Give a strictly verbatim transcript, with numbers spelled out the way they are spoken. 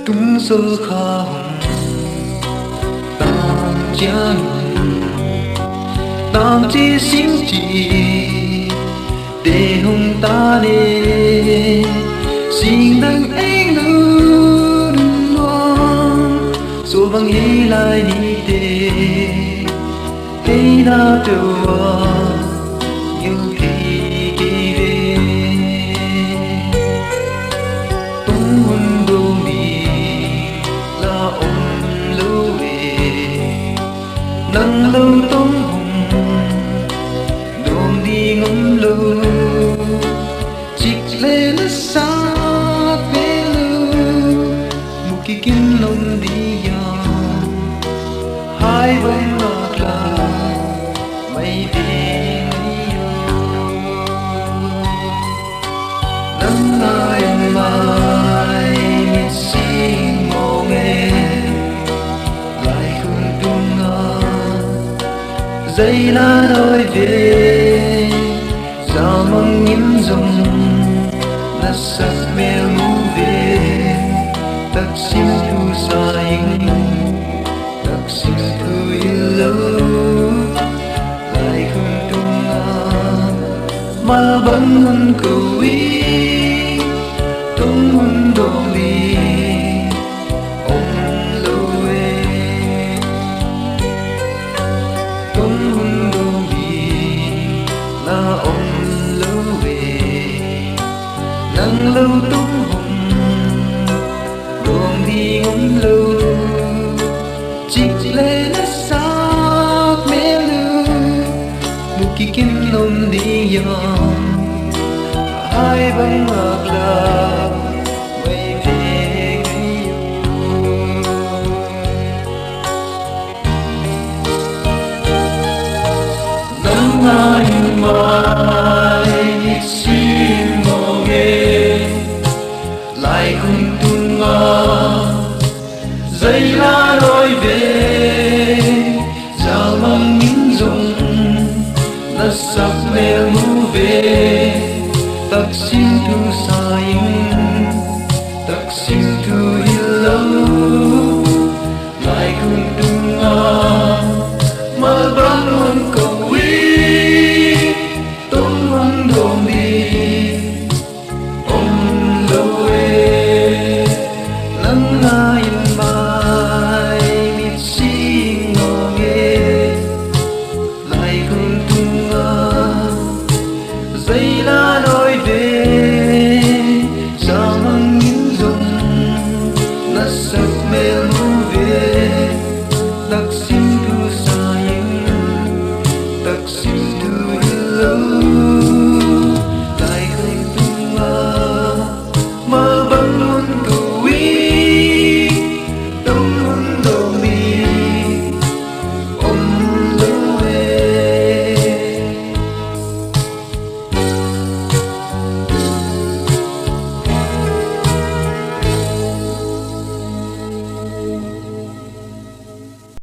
Tungsol kha hong tang chiang, tang chi sing chi te hong tan e, sing dang ei nu nuam, so bang hi lai ni te, ei na tua, ngil kei kei ve. Tung hun dong ding la om lou e, nang lou tung hun dong ding om lou. Chik le na sat ve lou, mu kik in lom ding a, hai bang lak la mai ding a. Nang ngai mai mit sing mong e, lai khun tung a, zai la noi ve, zamang in zong na sak mel mu ve, taksim thu sa ing, taksim thu i lou, lai khun tung a, mal bang hun kou i, tung hun dong ding om lou e. Tung hun dong ding la om lou e, nang lou tung hun dong ding om lou. Chik le na sat mel lou, mu kik in lom ding a, hai bang lak la mai ding a. Nang ngai mai mit sing mong e, lai khun tung a, zai la noi ve, zamang in zong na sak mel mu ve, taksim thu sa ing, taksim thu i lou, lai khun tung a, mal bang hun kou i, tung hun dong ding om lou e. Nang ngai mai mit sing mong e, lai khun tung a, zai la noi ve, zamang in zong na sak mel mu ve, taksim thu sa ing, taksim thu i lou.